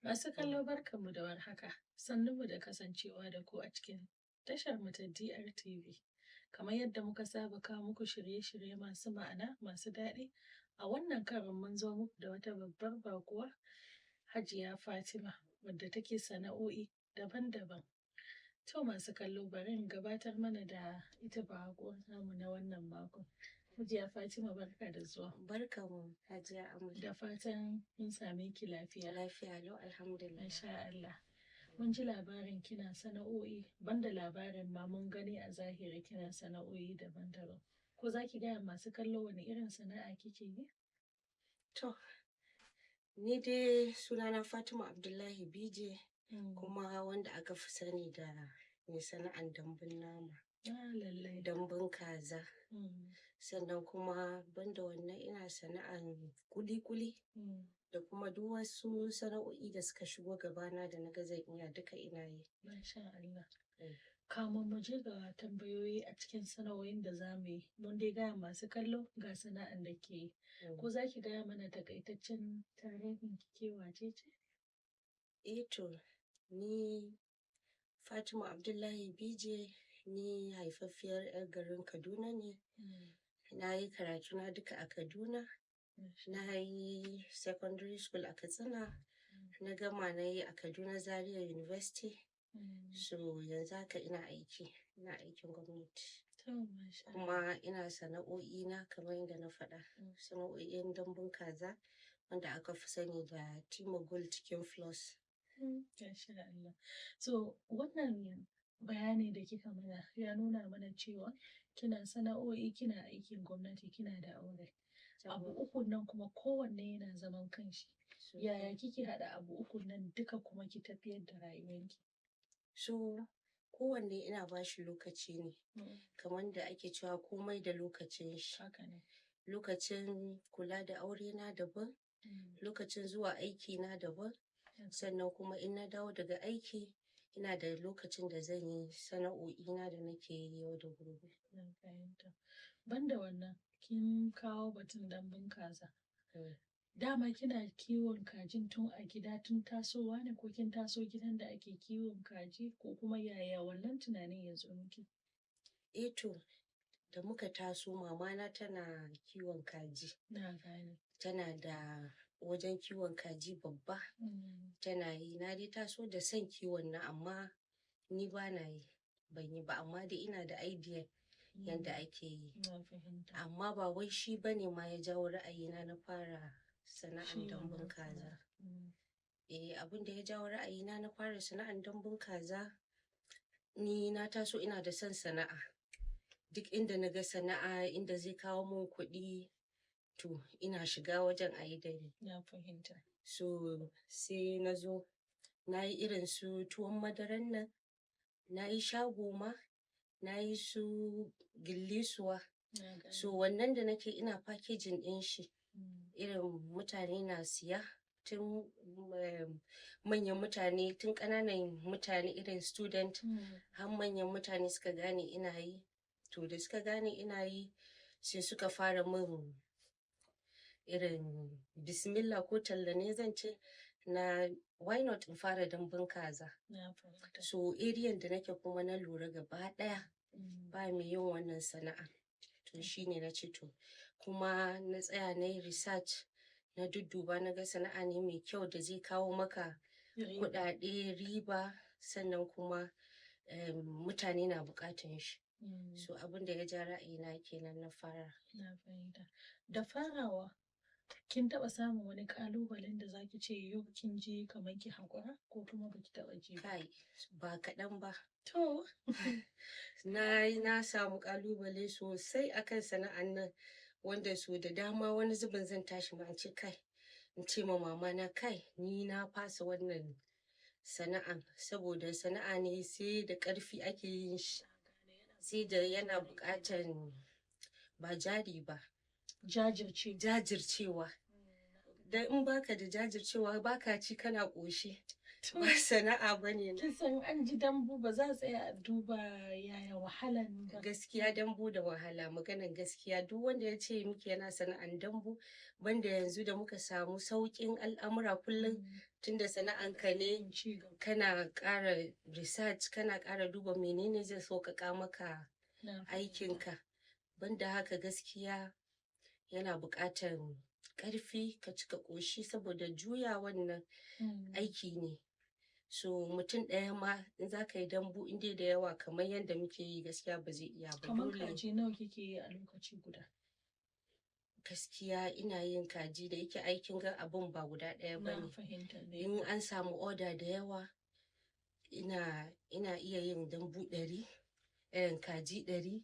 Masu kallo, barkanmu da warhaka, sannunmu da kasancewa da ku a cikin tashar mu ta DRTV. Kamar yadda muka saba kawo muku shirye-shirye masu ma'ana, masu daɗi, a wannan karon mun zo muku da wata babbar baƙuwa, Hajiya Fatima, wadda take sana'o'i daban-daban. To, masu kallo, bari in gabatar mana da ita baƙuwar namu na wannan makon. Hajiya Fatima, barka da zuwa. Barkanmu, Hajiya Amal. Da fatan mun same ki lafiya. Lafiya lau, alhamdulillah. Masha Allah. Mun ji labarin kina sana'o'i, banda labarin ma, mun gani a zahiri kina sana'o'i daban-daban. Ko za ki gaya masu kallo wani irin sana'a kike yi? To, ni dai sunana Fatima Abdullahi Bije, kuma wanda aka fi sani da mai sana'an dambun nama, Ah, lallai. dambun kaza. Sannan kuma banda wannan, ina sana'an kuli-kuli da kuma duk wasu sana'o'i da suka shigo gabana da na ga zan iya, duka ina yi. Masha Allah. Mm. Kamun mu je ga tambayoyi a cikin sana'o'in da za mu yi, mun dai gaya masu kallo ga sana'an da ke yi. Ko za ki gaya mana takaitaccen tarihin ki, ke wace ce? Eh to, ni Fatima Abdullahi Bije, ni haifaffiyar 'yar garin Kaduna ne. Na yi karatuna duka a Kaduna. Na yi secondary school a Katsina. Na gama, na yi a Kaduna Zaria University. So yanzu haka ina aiki, ina aikin gwamnati. To, masha Allah. Kuma ina sana'o'i na kamar yadda na faɗa. Sana'o'in dambun kaza, wanda aka fi sani da Tima Gold Chicken Floss. Masha Allah. So wannan bayani da kika mana ya nuna mana cewa kina sana'o'i, kina aikin gwamnati, kina da aure. Abu ukun nan kuma kowanne yana zaman kanshi. Yaya kike haɗa abu ukun nan duka kuma ki tafiyar da rayuwanki? So kowanne ina ba shi lokaci ne. Kamar da ake cewa komai da lokacin shi. Haka ne. Lokacin kula da aure na daban, lokacin zuwa aiki na daban, sannan kuma in na dawo daga aiki, ina da lokacin da zan yi sana'o'i na da nake yi yau da gobe. Na fahimta. Banda wannan, kin kawo batun dambun kaza. Dama kina kiwon kajin tun a gida, tun tasowa ne, ko kin taso gidan da ake kiwon kaji, ko kuma yaya wannan tunanin ya zo miki? Eh to, da muka taso, mamana tana kiwon kaji. Na gane. Tana da wajen kiwon kaji babba, tana yi. Na dai taso da son kiwon nan, amma ni ba na yi, ban yi ba, amma dai ina da idea yanda ake yi. Na fahimta. Amma ba wai shi bane ma ya jawo ra'ayina na fara sana'an Shi dambun wannan kaza. sana'a. Eh, abin da ya jawo ra'ayina na fara sana'an dambun kaza, ni na taso ina da son sana'a. Duk inda na ga sana'a inda zai kawo mun kuɗi, to ina shiga wajen a yi da ni. Na fahimta. So sai na zo na yi irin su tuwon madaran nan, na yi shago ma, na yi su gillisuwa. Na gane. So wannan da nake, ina packaging ɗin shi. Irin mutane na siya, tun manyan mutane, tun ƙananan mutane irin student, har manyan mutane suka gane ina yi. To, da suka gane ina yi, sai suka fara min irin bismillah ko talla ne zan ce, na why not in fara dambun kaza. Na fahimta. So area da nake kuma, na lura gaba ɗaya ba mai yin wannan sana'a. To, shine na ce to, kuma na tsaya na yi research, na dudduba, na ga sana'a ne mai kyau da zai kawo maka Riba. kuɗaɗe, riba, sannan kuma mutane na buƙatan shi. So abin da ya ja ra'ayina kenan na fara. Na fahimta. Da farawa, kin taɓa samun wani ƙalubalen da zaki ce yau kin ji kamar ki haƙura, ko kuma baki taɓa ji ba? Kai, ba kaɗan ba. To. Na samu ƙalubale sosai akan sana'an nan, wanda so da dama wani zubin zan tashi ma in ce kai, in ce ma mama na, "Kai, ni na fasa wannan sana'an," saboda sana'a ne sai da ƙarfi ake yin shi, sai da yana buƙatan ba jari ba. Jajirce. Jajircewa. Dan in baka da jajircewa, baka ci kana ƙoshi. Ba sana'a bane na. Kin san an ji dambu ba za a tsaya a duba yaya wahalan ba. Gaskiya dambu da wahala, maganan gaskiya duk wanda ya ce miki yana sana'an dambu, banda yanzu da muka samu sauƙin al'amura kullum tunda sana'an ka ne Ci gaba. kana ƙara research, kana ƙara duba menene zai sauƙaƙa maka Na fahimta. aikinka. Banda haka gaskiya yana buƙatan ƙarfi ka cika ƙoshi saboda juya wannan aiki ne. So mutum ɗaya ma in za ka yi dambu in dai da yawa kamar yadda muke yi gaskiya ba zai iya ba. Kamar Dole kaji nawa kike yi a lokaci guda? Gaskiya ina yin kaji da yake aikin ga abun ba guda ɗaya ba Na ne. fahimta ne. In an samu order da yawa ina iya yin dambu 100, kaji 100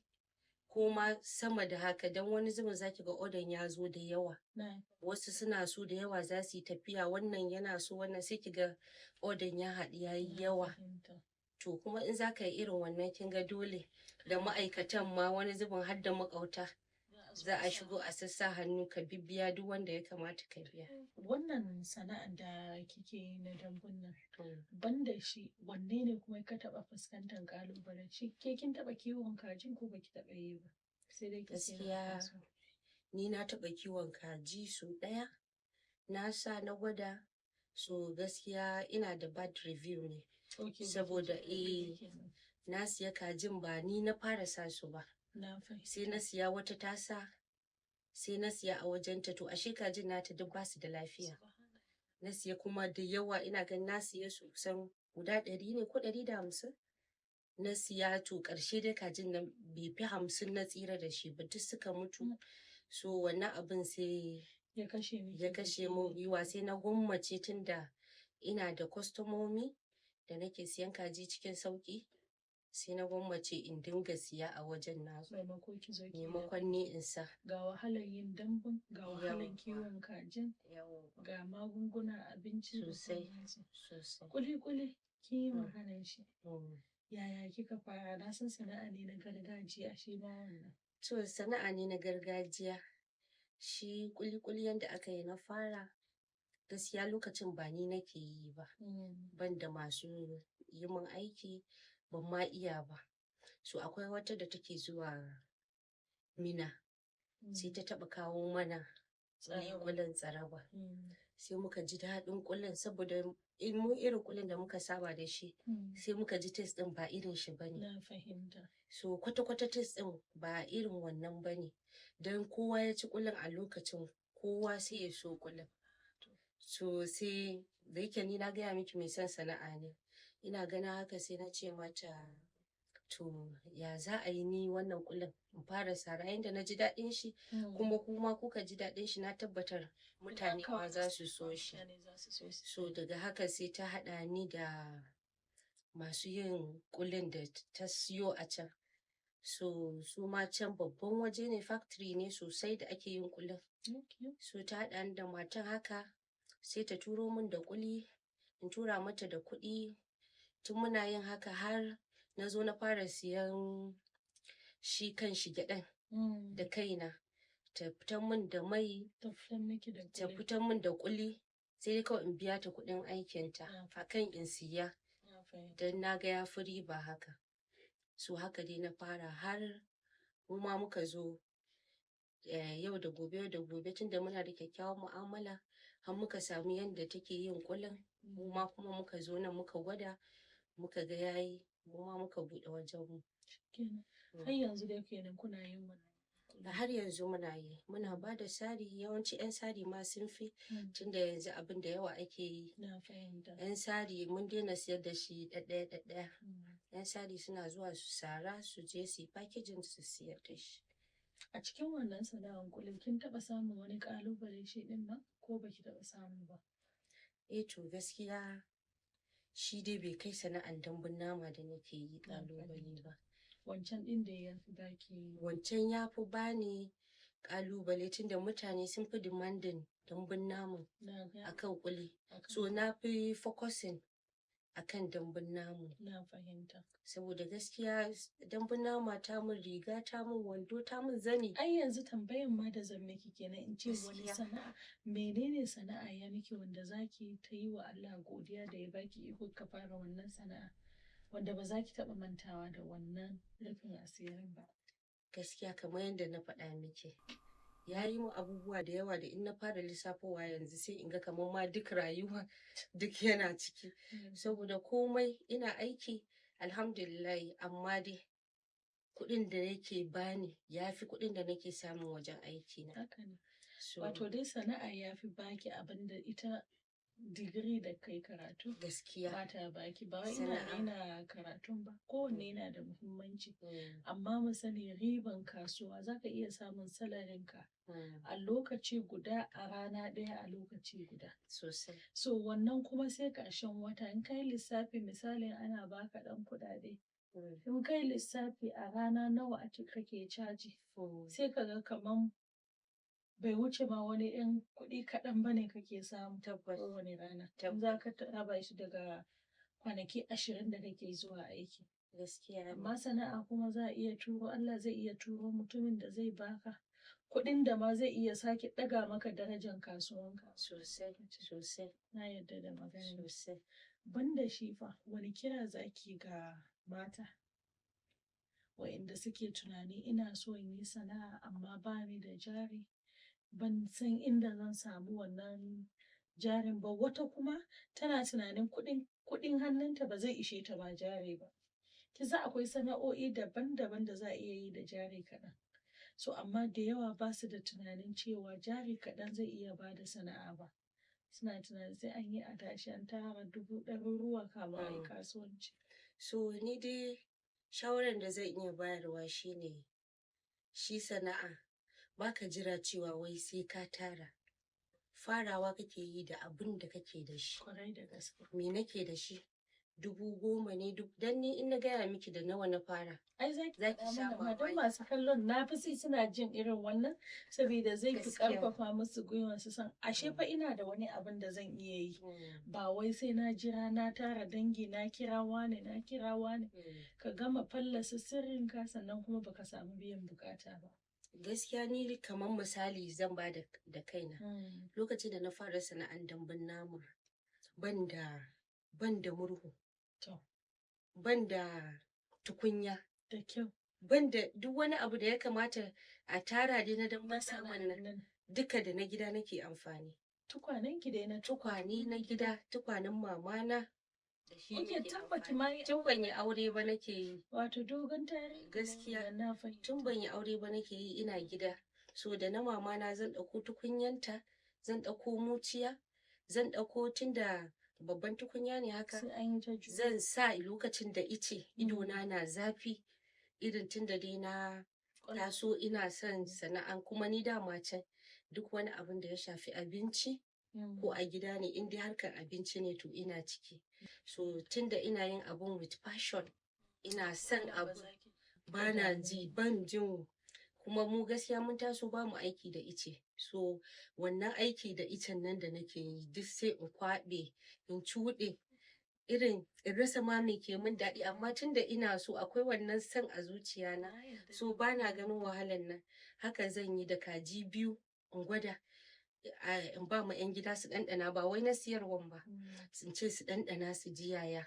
ko ma sama da haka, don wani zubin za ki ga order ya zo da yawa. Na Wasu suna so da yawa za su yi tafiya, wannan yana so wannan, sai ki ga order ya haɗu ya yi na yawa. fahimta. To kuma in za ka yi irin wannan kin ga dole da ma'aikatan ma wani zubin har da maƙauta za a shigo a sassa hannu ka bibbiya duk wanda ya kamata ka biya. Wannan sana'ar da kike yi na dambun nan, banda shi wanne ne kuma ka taɓa fuskantar ƙalubale? Shi ke kin taɓa kiwon kajin ko baki taɓa yi ba? Sai dai ki sayar a Gaskiya kasuwa. ni na taɓa kiwon kaji sau ɗaya, na sa na gwada, so gaskiya ina da bad review ne. Okay, baki Saboda ji daɗi eh kenan. na siya kajin ba ni na fara sa su ba. Na fahimta. Sai na siya wata tasa, sai na siya a wajenta, to ashe kajin nata duk basu da lafiya. Na siya kuma da yawa, ina ganin na siya su kusan guda 100 ne ko 150. Na siya, to ƙarshe dai kajin nan bai fi 50 na tsira da shi ba, duk suka mutu. So wannan abin sai Ya kashe miki ya kashe mun gwiwa, sai na gwammace tunda ina da kwastomomi da nake siyan kaji cikin sauƙi, sai na gwammace in dinga siya a wajen nasu. Maimako ki zo ki yi Maimakon ni in sa. Ga wahalar yin dambun, ga wahalar Yawwa. kiwon kajin, Yawwa. ga magunguna, abinci da Sosai. sauransu. Sosai. Kuli-kuli kin yi maganar shi. Yaya kika fara? Na san sana'a ne na gargajiya shi ma wannan. To sana'a ne na gargajiya. Shi kuli-kuli yanda aka yi na fara, gaskiya lokacin ba ni nake yi ba. Ban da masu yi min aiki, ban ma iya ba. So akwai wata da take zuwa Mina, sai ta taɓa kawo mana Tsaraba. kulin tsaraba. Sai muka ji daɗin kulin saboda in mu irin kulin da muka saba da shi, sai muka ji taste ɗin ba irin shi bane. Na fahimta. So kwata-kwata taste ɗin ba irin wannan bane. Don kowa ya ci kulin a lokacin, kowa sai ya so kulin. So sai da yake ni na gaya miki mai son sana'a ne. Ina ganin haka sai na ce mata to ya za a yi ni wannan kulin in fara sara yanda na ji daɗin shi kuma kuka ji daɗin shi, na tabbatar mutane ma za su so shi. Mutane za su so shi. So daga haka sai ta haɗa ni da masu yin kulin da ta siyo a can. So su ma can babban waje ne, factory ne sosai da ake yin kulin. So ta haɗa ni da matan haka sai ta turo min da kuli, in tura mata da kuɗi. Tun muna yin haka har na zo na fara siyan shi kan shi gyaɗan da kaina. Ta fitan min da mai, Ta fitan miki da ta kuli. fitan min da kuli, sai dai kawai in biya ta kuɗin aikinta akan in siya. Na fahimta. Don na ga ya fi riba haka. So haka dai na fara har mu ma muka zo yau da gobe, yau da gobe tunda muna da kyakkyawan mu'amala har muka samu yanda take yin kulin. Mu ma kuma muka zo nan muka gwada, muka ga yayi, mu ma muka buɗe wajen mu. Kenan. Har yanzu dai kenan kuna yin wannan. Da har yanzu muna yi, muna ba da sari, yawanci 'yan sari ma sun fi tunda yanzu abin da yawa ake yi. Na fahimta. 'Yan sari mun daina siyar da shi ɗaɗɗaya ɗaɗɗaya. 'Yan sari suna zuwa su sara su je su yi packaging su siyar da shi. A cikin wannan sana'ar kulin kin taɓa samun wani ƙalubale shi ɗin nan ko baki taɓa samu ba? Eh to gaskiya shi dai bai kai sana'an dambun nama da nake yi Na ƙalubale fahimta. ba. Wancan ɗin da ya fi baki. Wancan ya fi bani ƙalubale tunda mutane sun fi demanding dambun naman Na ga akan kuli. akan So na fi focusing akan dambun namu. Na fahimta. Saboda gaskiya dambun nama ta mun riga, ta mun wando, ta mun zani. Ai yanzu tambayan ma da zan miki kenan, in ce wani Gaskiya. sana'a, menene sana'a ya miki wanda zaki ta yi wa Allah godiya da ya baki iko ka fara wannan sana'a, wanda ba za ki taɓa mantawa da wannan rufin asirin ba? Gaskiya kamar yadda na faɗa miki, ya yi mu abubuwa da yawa da in na fara lissafowa yanzu sai in ga kamar ma duk rayuwa duk yana ciki. Saboda komai ina aiki alhamdulillahi, amma dai kuɗin da yake bani ya fi kuɗin da nake samun wajen aiki na. Haka ne. So, Wato dai sana'a ya fi baki abin da ita digiri da kai karatu gaskiya. ba ta baki. Ba wai ina Sana'a. raina karatun ba, kowanne yana da muhimmanci. Amma mu sani riban kasuwa za ka iya samun salarinka a lokaci guda, a rana ɗaya, a lokaci guda. Sosai. So wannan kuma sai ƙarshen wata in kai lissafi, misalin ana baka ɗan kuɗaɗe. In kai lissafi a rana nawa a kake caji, sai ka ga kaman bai wuce ma wani ɗan kuɗi kaɗan bane kake samu Tabbas. kowane rana. In Tabbas. za ka raba shi daga kwanaki 20 da kake zuwa aiki. Gaskiya ne. Amma sana'a kuma za a iya turo, Allah zai iya turo mutumin da zai baka kuɗin da ma zai iya sake ɗaga maka darajan kasuwanka. Sosai, sosai, Na yarda da maganar. sosai. Banda shi fa, wani kira zaki ga mata wa'inda suke tunani ina so in yi sana'a amma ba ni da jari, ban san inda zan samu wannan jarin ba? Wata kuma tana tunanin kuɗin hannunta ba zai ishe ta ma jari ba. Kisa akwai sana'o'i daban-daban da za a iya yi da jari kaɗan. So amma da yawa ba su da tunanin cewa jari kaɗan zai iya ba da sana'a ba. Suna tunanin sai an yi adashi an tara dubu ɗaruruwa kamun a yi kasuwanci. So ni dai shawaran da zan iya bayarwa shine, shi sana'a baka jira cewa wai sai ka tara. Farawa kake yi da abin da kake da shi. Kwarai da gaske. Me nake da shi? 10,000 ne duk dan ni in na gaya miki da nawa na fara. Ai za ki Za ki faɗa sha mana ma don mamaki. masu kallon na fi si suna jin irin wannan, saboda zai fi Gaskiya. ƙarfafa musu gwiwa su san ashe fa ina da wani abin da zan iya yi. Ba wai sai na jira na tara dangi, na kira wane, na kira wane. Ka gama fallasa sirrinka sannan kuma baka samu biyan bukata ba. Gaskiya ni kamar misali zan ba da kaina. Lokacin da na fara sana'an dambun nama, ban da murhu. Ban da tukunya. Da kyau. Ban da duk wani abu da ya kamata a tara dai na dambun naman nan. Nan. Duka da na gida nake amfani. Tukwanen ki dai na Tukwane na gida, tukwanen mamana. Da shi Kuke nake tun baki amfani. ma yi Tun ban yi aure ba nake yi. Wato dogon tarihi ne Gaskiya. wannan, na fahimta. Tun ban yi aure ba nake yi, ina gida. So da na mamana zan ɗauko tukunyanta, zan ɗauko muciya, zan ɗauko, tunda babban tukunya ne haka. Sai an yi ta juya. Zan sa lokacin da ice idona na zafi, irin tun da dai na taso ina son sana'an, kuma ni dama can duk wani abin da ya shafi abinci ko a gida ne, in dai harkar abinci ne to ina ciki. So tunda ina yin abun with passion, ina son Ba abun, za ki- ba na ji ban jin. Kuma mu gaskiya mun taso ba mu aiki da ice, so wannan aiki da icen nan da nake yi duk sai in kwaɓe in cuɗe, irin in rasa ma me ke min daɗi, amma tunda ina so, akwai wannan son a zuciya na, Na yarda. so ba na ganin wahalan nan. Haka zan yi da kaji biyu in gwada in ba ma 'yan gida su ɗanɗana, ba wai na siyarwan ba, in ce su ɗanɗana su ji yaya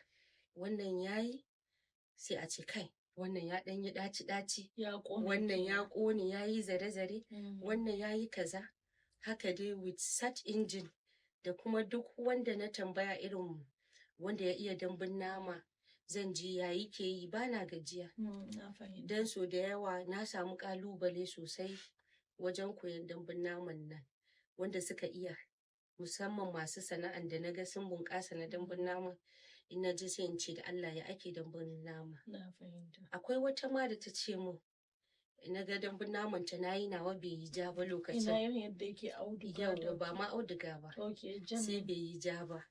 wannan yayi, sai a ce kai, wannan ya ɗan yi ɗaci ɗaci, Ya ƙone wannan ya kenan. ƙone ya yi zare zare, wannan ya yi kaza. Haka dai with search engine da kuma duk wanda na tambaya, irin wanda ya iya dambun nama, zan ji ya yake yi, ba na gajiya. Na fahimta. Don so da yawa na samu ƙalubale sosai wajen koyon dambun naman nan. Wanda suka iya, musamman masu sana'an da na ga sun bunƙasa na dambun nama, in na ji sai in ce da Allah ya ake dambun nama. Na fahimta. Akwai wata ma da ta ce mun, na ga dambun naman ta nayi nawa bai yi ja ba Ina lokacin. yin yadda yake auduga Yauwa, da ba ma auduga ba. Ok, jan. Sai bai yi ja ba.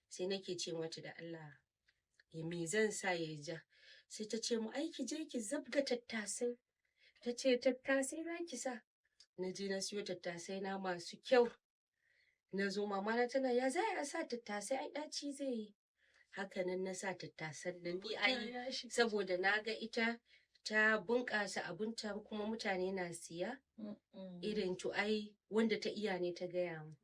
Sai nake ce mata da Allah ya me zan sa ya yi ja. Sai ta ce mu ai ki je ki zabga tattasai. Ta ce tattasai za ki sa. Na je na siyo tattasai na masu kyau. Na zo, mama na tana ya za a sa tattasai, ai ɗaci zai yi. Haka nan na sa tattasan nan ni ai Ya shiga. Saboda na ga ita ta bunƙasa abunta kuma mutane na siya. Irin to ai wanda ta iya ne ta gaya mu.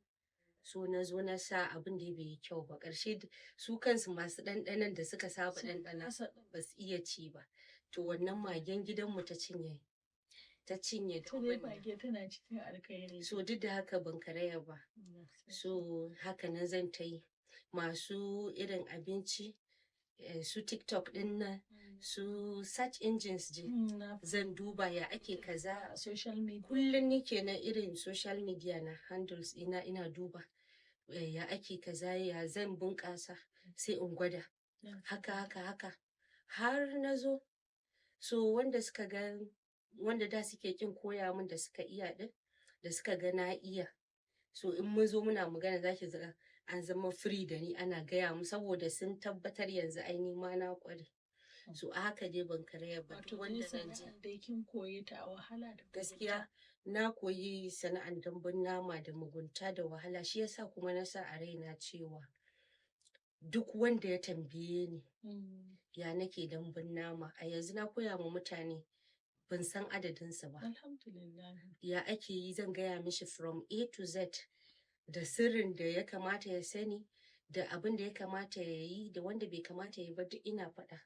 So na zo na sa abin da bai yi kyau ba. Ƙarshe su kansu masu ɗanɗanon da suka saba Sun ɗanɗana kasa ɗin. ba su iya ci ba. To wannan magen gidanmu ta cinye. Ta cinye To dai dambun nan. mage tana cikin alkhairi. So duk da haka ban karaya ba. So haka nan zan ta yi. Masu irin abinci, su TikTok ɗin nan, su search engines je. Na Zan duba ya ake kaza. a social media. Kullum ni kenan irin social media na handles ina ina duba ya ake kaza, ya zan bunƙasa, sai in gwada. Haka haka haka har na zo. So wanda suka ga, wanda da suke kin koya min da suka iya din, da suka ga na iya. So in mun zo muna magana zaki ga an zama free da ni, ana gaya mu saboda sun tabbatar yanzu ai ni ma na kware. So a haka dai ban karaya ba. Wato Duk dai wanda na je. sana'ar dai kin koye ta a wahala da Gaskiya na koyi sana'an dambun nama da mugunta da wahala. Shi yasa kuma na sa a raina cewa duk wanda ya tambaye ni ya nake dambun nama, a yanzu na koya ma mutane ban san adadinsu ba. Alhamdulillah. Ya ake yi, zan gaya mishi from A to Z, da sirrin da ya kamata ya sani, da abin da ya kamata ya yi, da wanda bai kamata ya yi ba, duk ina faɗa.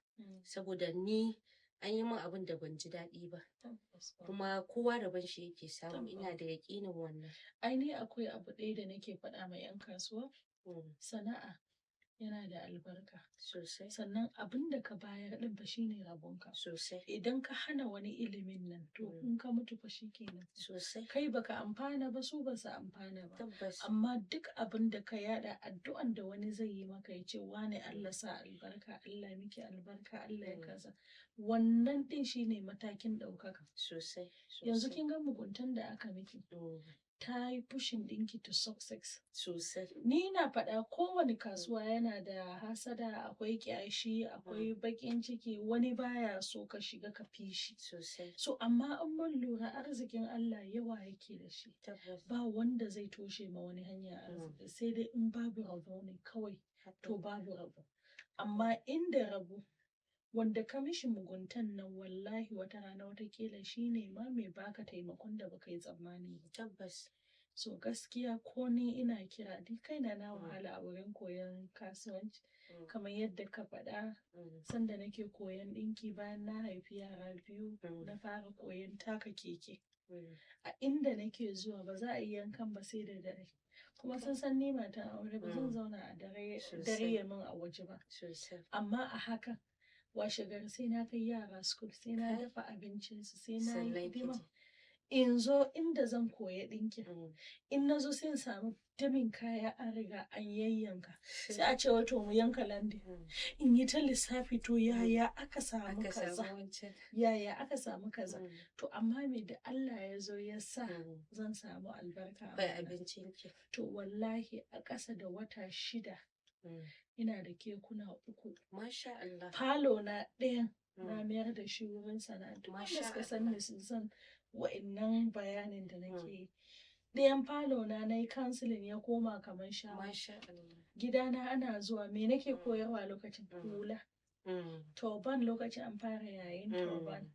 Saboda ni an yi min abin da ban ji daɗi ba. Tabbas ba. Kuma kowa rabon shi yake samu, Tabbas. ina da yaƙinin wannan. Ai ni akwai abu ɗaya da nake faɗa ma 'yan kasuwa, sana'a yana da albarka. Sosai. Sannan abin da ka bayar ɗin fa shine rabonka. Sosai. Idan ka hana wani ilimin nan, to in ka mutu fa shikenan. Sosai. Kai baka amfana ba, su basu amfana ba. Tabbas. Amma duk abin da ka yada, addu'an da wani zai yi maka ya ce wane Allah sa albarka, Allah miki albarka, Allah ya kaza. Wannan ɗin shine matakin ɗaukaka. Sosai. Yanzu Sosai. kin ga muguntan da aka miki ta yi pushing ɗinki to success. Sosai. Ni na faɗa, kowane kasuwa yana da hasada, akwai ƙyashi, akwai baƙin ciki, wani baya so ka shiga ka fi shi. Sosai. So amma in mun lura, arzikin Allah yawa yake da shi. Tabbas. Ba wanda zai toshe ma wani hanya arziki, sai dai in babu rabo ne kawai, to babu rabo. Amma inda rabo, wanda ka mishi muguntan nan, wallahi wata rana watakila shi ne ma mai baka taimakon da baka yi tsammani ba. Tabbas. So gaskiya ko ni ina kira, ni kaina na wahala a wurin koyon kasuwanci. Kamar yadda ka faɗa, sanda nake koyon ɗinki bayan na haifi yara 2, na fara koyon taka keke. A inda nake zuwa ba za a yi yankan ba sai da dare. Kuma sun san ni matan aure, ba zan zauna a dare dare ya min a waje ba. Sosai. Amma a haka washe gari sai na kai yara school, sai na Kai. dafa abincinsu, sai na yi Sannan ki hidima. je. In zo inda zan koya ɗinkin. In na zo sai in samu damin kaya an riga an yayyanka. Sai a ce wai to mu yanka landing. In yi ta lissafi, to yaya aka samu Aka kaza? samu wancan. Yaya aka samu kaza? To amma me da Allah ya zo ya sa zan samu albarka a Akwai wannan. abincin ki. To wallahi a ƙasa da wata 6 ina da kekuna 3. Masha Allah. Falo na ɗayan na mayar da shi wurin sana'a. Duk wanda Masha suka san Allah. ni sun san wa'innan bayanin da nake yi. Ɗayan falo na na yi cancelling ya koma kamar shago. Masha Allah. Gidana ana zuwa, me nake koyarwa lokacin? Hula. Turban, lokacin an fara yayin turban.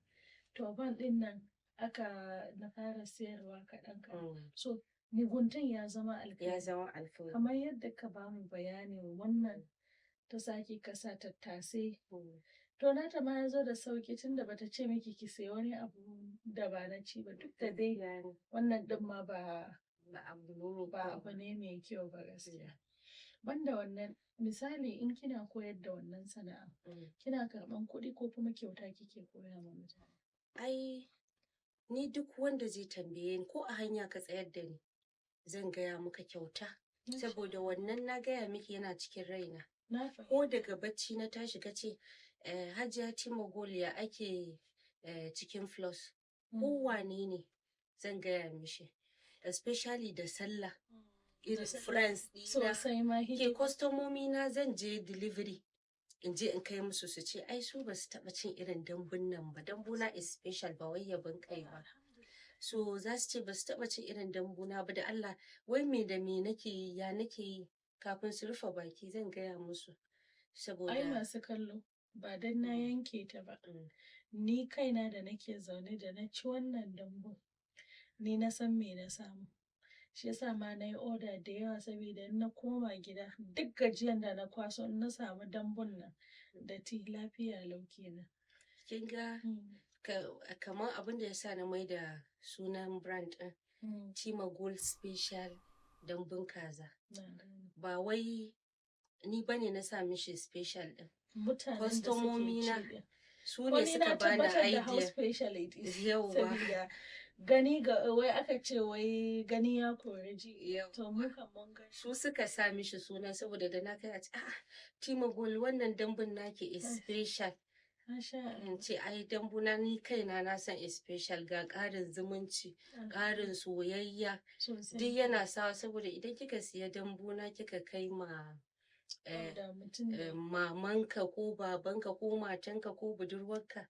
Turban ɗin nan aka na fara sayarwa kaɗan kaɗan. So muguntan ya zama Ya alkhairi. zama alkhairi. Kamar yadda ka bamu bayanin wannan ta sake kasa tattasai. To nata ma ya zo da sauƙi tunda bata ce miki ki sayi wani abu da ba na ci ba, duk da dai Gaskiya ne. wannan ɗin ma ba Ba abu ne mai ba kyau abu ba. ne mai kyau ba gaskiya. Banda wannan, misali in kina koyar da wannan sana'a, kina karɓan kuɗi ko kuma kyauta kike koya ma mutane? Ai ni duk wanda zai tambaye ni ko a hanya ka tsayar da ni, zan gaya maka kyauta. Saboda wannan na gaya miki yana cikin raina. Na fahimta. Ko daga bacci na tashi ka ce, Hajiya Tima Gold ya ake chicken floss. Ko wane ne zan gaya mishi. Especially da sallah. Irin friends ɗina. Sosai ma Ke hidima. kwastomomi na zan je delivery. In je in kai musu su ce ai su ba su taɓa cin irin dambun nan ba. Dambuna is special, ba wai yabon kai ba. So za su ce ba su taɓa cin irin dambuna ba, da Allah wai me da me nake yi, ya nake yi, kafin su rufe baki zan gaya musu. Saboda Ai masu kallo ba dan na yanke ta ba. Ni kaina da nake zaune da na ci wannan dambun, ni na san me na samu. Shi yasa ma na yi oda da yawa saboda in na koma gida duk gajiyan da na kwaso in na samu dambun nan da ti lafiya lau kenan. Kin ga kamar abin da ya sa na mai da sunan brand ɗin Tima Gold Special dambun kaza. Ba wai ni bane na sa mishi special ɗin. Mutanen da suke Kwastomomi na ci ɗin. su ne suka bani tabbatar da how idea. special it is. Yauwa. Sabida gani ga wai aka ce wai gani ya kori ji. Yauwa. To mu kan mun gani. Su suka sa mishi suna saboda da na kai a ce, a'a Tima Gold wannan dambun naki is special. Masha Allah. In ce ai dambuna ni kaina na san is special, ga ƙarin zumunci, ƙarin soyayya. Sosai. Duk yana sawa saboda idan kika siya dambuna kika kai ma Da mutum da mamanka ko babanka ko matanka ko budurwarka,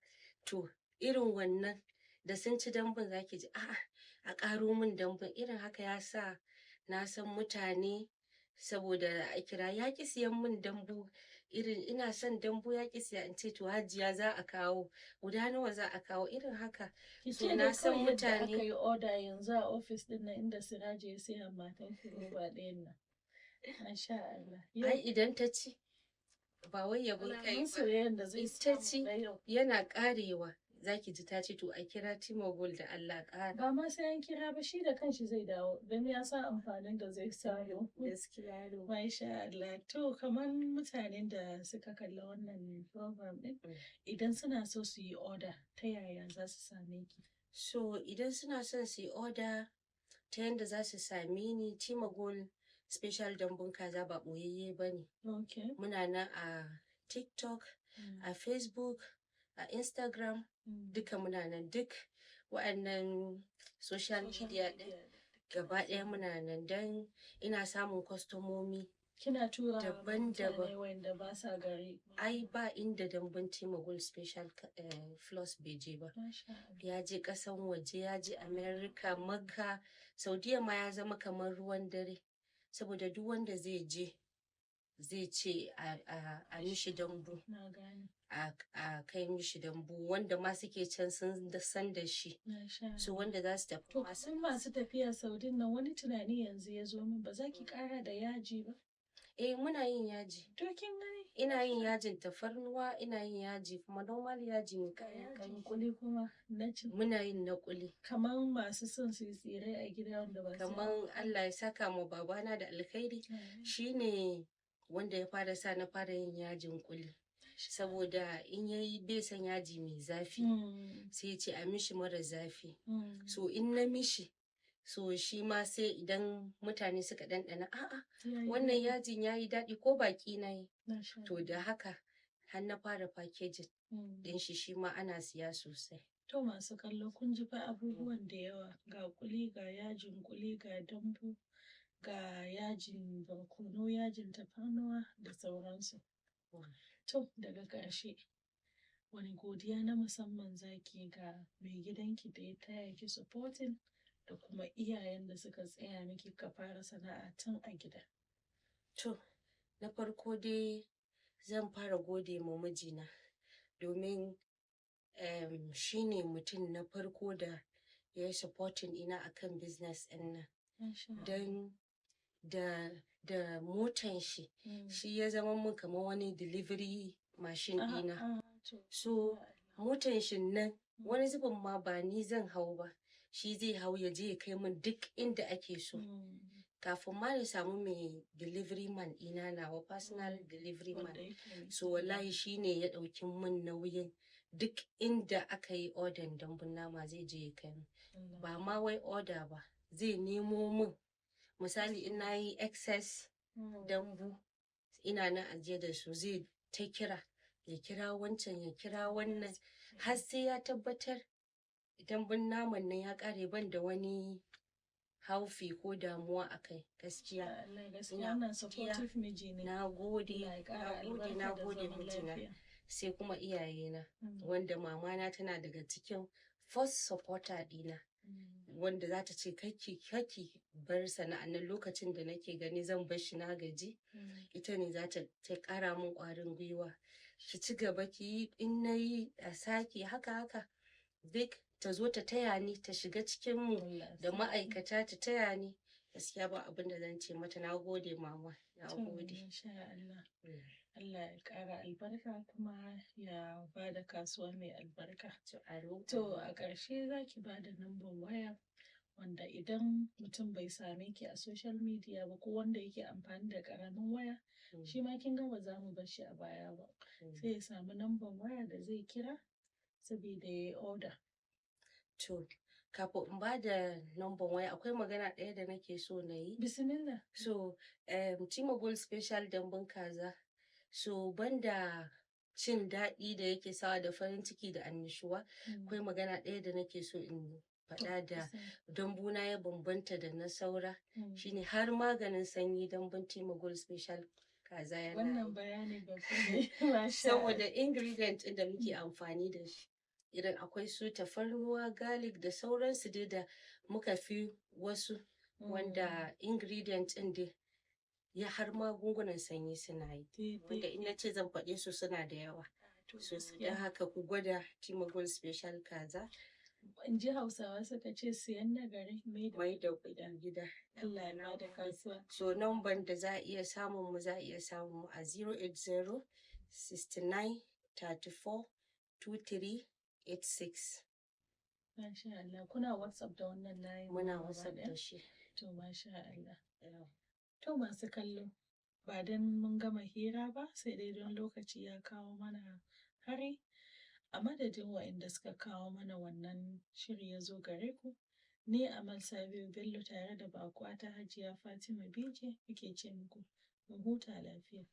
to irin wannan da sun ci dambun zaki ji a'a a ƙaro min dambun. Irin haka ya sa na san mutane saboda a kira ya ƙi siyan min dambu, irin ina son dambu ya ƙi siya, in ce to hajiya za a kawo guda nawa za a kawo, irin haka. Ki So ce na dai san kawai yadda mutane. aka yi oda yanzu a ofis din nan inda Siraje ya siya matan shi roba ɗayan nan. Masha Allah. Ai idan ta ci ba wai yabon kai Alamun ba, soyayyan da zai ita samu ci na yau. yana ƙarewa zaki ji ta ce to a kira Tima Gold da Allah ƙara. Ba ma sai an kira ba, shi da kanshi zai dawo don ya san amfanin da zai samu. Gaskiya ne. Masha Allah. To kamar mutanen da suka kalla wannan program ɗin, idan suna so su yi order, ta yaya za su same ki? So idan suna son su yi order, ta yanda za su same ni, Tima Gold Special dambun kaza ba ɓoyayye ba ne. Muna nan a TikTok, a Facebook, a Instagram, duka muna nan, duk wa'annan social media ɗin gaba ɗaya muna nan, don ina samun kwastomomi Kina tura wa daban-daban. mutane wanda ba sa gari. Ai ba inda dambun Tima Gold Special Floss bai je ba. Masha Allah. Ya je ƙasan waje, ya je America, Makka, Saudiya ma, ya zama kamar ruwan dare. Saboda duk wanda zai je zai ce a mishi dambu, Na gane. a kai mishi dambu, wanda ma suke can sun da san da shi. Masha Allah. So wanda za su tafi To ma su kusan masu tafiya Saudin nan, wani tunani yanzu ya zo min, ba za ki ƙara da yaji ba? Eh, muna yin yaji. To kin gani? Ina yin yajin tafarnuwa, ina yin yaji kuma normal yaji mai Ga kayan yajin ƙanshi. kuli kuma na ci. Muna yin na kuli. Kamar masu son su yi tsire a gida wanda ba su Kamar Allah ya saka ma babana da alkhairi, shi ne wanda ya fara sa na fara yin yajin kuli. Saboda in yayi bai son yaji mai zafi, sai ya ce a mishi mara zafi. So in na mishi, so shi ma sai idan mutane suka ɗanɗana, a'a wannan yajin yayi daɗi, ko baƙi na yi. To da haka har na fara packaging ɗin shi, shi ma ana siya sosai. To masu kallo, kun ji fa abubuwan da yawa, ga kuli, ga yajin kuli, ga dambu, ga yajin barkono, yajin tafarnuwa da sauransu. To daga ƙarshe, wani godiya na musamman zaki ga mai gidanki da ya taya ki supporting da kuma iyayen da suka tsaya miki ka fara sana'a tun a gida? To, na farko dai zan fara gode ma mijina domin shi ne mutum na farko da ya yi supporting ina akan business ɗin nan. Masha Allah. Don da motan shi, shi ya zama mun kamar wani delivery machine ɗina. Ah, to, So motan shi nan wani zubin ma ba ni zan hau ba, shi zai hau ya je ya kai min duk inda ake so. Kafin ma na samu mai delivery man ɗina, nawa personal delivery man. Wanda yake mai So wallahi shi ne ya ɗauki min nauyin duk inda aka yi order dambun nama zai je ya kai min. Allah. Ba ma wai order ba, zai nemo min. Misali in na yi excess dambu ina nan ajiye da su, zai ta kira, ya kira wancan, ya kira wannan, har sai ya tabbatar dambun naman nan ya ƙare, ban da wani haufi ko damuwa a kai gaskiya. Allah, gaskiya Ina wannan godiya. supportive miji ne. Na gode, Allah ya ƙara na gode, na albarka da gode zaman mijina. lafiya. Sai kuma iyayena, wanda mamana tana daga cikin first supporter ɗina. Wanda za ta ce kaki kaki bar sana'an nan lokacin da nake gani zan bar shi na gaji. Ita ne za ta ƙara min ƙwarin gwiwa. Ki ci gaba ki yi, in na yi a sake haka haka. Duk ta zo ta taya ni, ta shiga cikin mu Allah da sarki. ma'aikata ta taya ni. Gaskiya ba abin da zan ce mata, na gode mama, na To, gode. masha Allah. Allah ya ƙara albarka kuma ya ba da kasuwa mai albarka. To, amin, To, amin. a ƙarshe za ki ba da namban waya wanda idan mutum bai same ki a social media ba ko wanda yake amfani da ƙaramin waya, shi ma kin ga ba za mu bar shi a baya ba. Sai ya samu namban waya da zai kira saboda ya yi order. To, kafin in ba da namban waya, akwai magana ɗaya da nake so na yi. Bismillah. So, Tima Gold Special dambun kaza. So, banda cin daɗi da yake sawa da farin ciki da annashuwa, akwai magana ɗaya da nake so in faɗa da dambuna ya bambanta da na saura. Shine har maganin sanyi dambun Tima Gold Special kaza yana Wannan yi. bayani babba ne. Masha Saboda Allah. ingredient ɗin da muke amfani da shi, irin akwai su tafarnuwa, garlic da sauransu dai da muka fi wasu, wanda ingredient ɗin dai ya har magungunan sanyi suna yi. Wanda in na ce zan faɗe su suna da yawa. To, So, gaskiya. don haka ku gwada Tima Gold Special kaza. In ji Hausawa suka ce siyan nagari mai da Mai da kuɗin gida. Allah ya bada kasuwa. So, number da za a iya samun mu, za a iya samun mu a 080 69 34 23 86. Masha Allah. Kuna WhatsApp da wannan layin Muna gaba WhatsApp ɗaya? da shi. To, masha Allah. To, masu kallo, ba don mun gama hira ba sai dai don lokaci ya kawo mana hari. A madadin waɗanda suka kawo mana wannan shiri ya zo gare ku, ni Amal Sabiu Bello tare da baƙuwata Hajiya Fatima Bije muke ce muku mu huta lafiya.